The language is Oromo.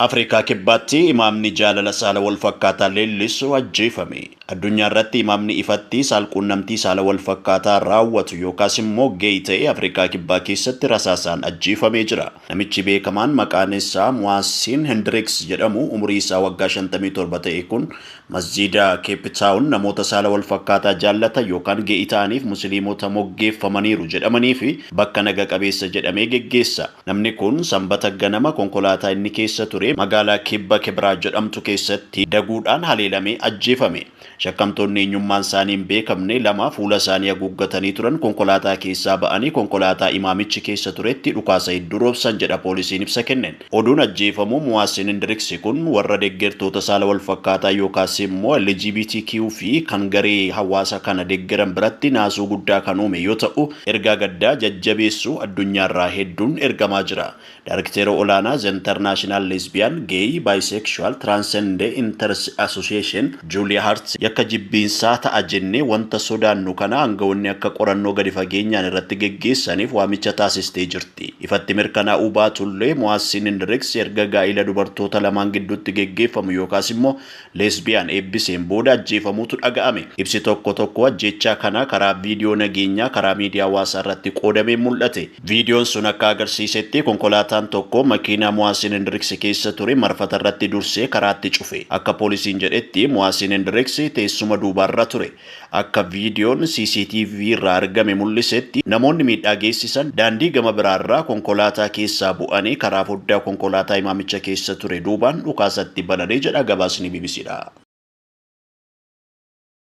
Afrikaa Kibbaatti imaamni jaalala saala wal fakkaataa leellisu ajjeefame. Addunyaa irratti imaamni ifatti saalquunnamtii saala wal fakkaataa raawwatu yookaas immoo gay ta'e Afrikaa Kibbaa keessatti rasaasaan ajjeefamee jira. Namichi beekamaan maqaan isaa Muwaasiin Hendriks jedhamu umurii isaa waggaa 57 ta'e kun masjiida Cape Town namoota saala wal fakkaataa jaallatan yookaan gay ta'aniif Musliimota moggeeffamaniiru jedhamanii fi bakka naga qabeessa jedhamee geggeessa. Namni kun Sanbata ganama konkolaataa inni keessa ture magaalaa Kibba Kibraa jedhamtu keessatti daguudhaan haleelamee ajjeefame. Shakkamtoonni eenyummaan isaanii hin beekamne lama fuula isaanii haguuggatanii turan konkolaataa keessaa ba'anii konkolaataa imaamichi keessa turetti dhukaasa hedduu roobsan jedha poolisiin ibsa kenneen. Oduun ajjeefamuu Muwaasiin Hendriks kun warra deeggartoota saala wal fakkaataa yookaas immoo LGBTQ fi kan garee hawaasa kana deeggaran biratti naasuu guddaa kan uume yoo ta'u, ergaa gaddaa jajjabeessuu addunyaarraa hedduun ergamaa jira. Daarikteera olaanaa The International Lesbian, Gay, Bisexual, Trans and Inter Association, Julia Hart, "Yakka jibbiinsaa ta'a jennee wanta sodaannu kana aangawoonni akka qorannoo gadi fageenyaan irratti geggeessaniif waamicha taasistee jirti. Ifatti mirkanaa'uu baatullee, Muwaasiin Hendriks erga gaa'ila dubartoota lamaan gidduutti geggeeffamu yookaas immoo leesbiyaan eebbiseen booda ajjeefamuutu dhaga'ame. Ibsi tokko tokko ajjechaa kana karaa viidiyoo nageenyaa karaa miidiyaa hawaasaa irratti qoodamee mul'ate. Viidiyoon sun akka agarsiisetti konkolaataan tokko makiinaa Muwaasiin Hendriks keessa ture marfata irratti dursee karaatti cufe. Akka poolisiin jedhetti Muwaasiin Hendriks teessuma duubaarra ture. Akka viidiyoon CCTV irraa argame mul'isetti namoonni miidhaa geessisan daandii gama biraarraa konkolaataa keessaa bu'anii karaa foddaa konkolaataa imaamicha keessa ture duubaan dhukaasatti bananii jedha gabaasni BBCdha.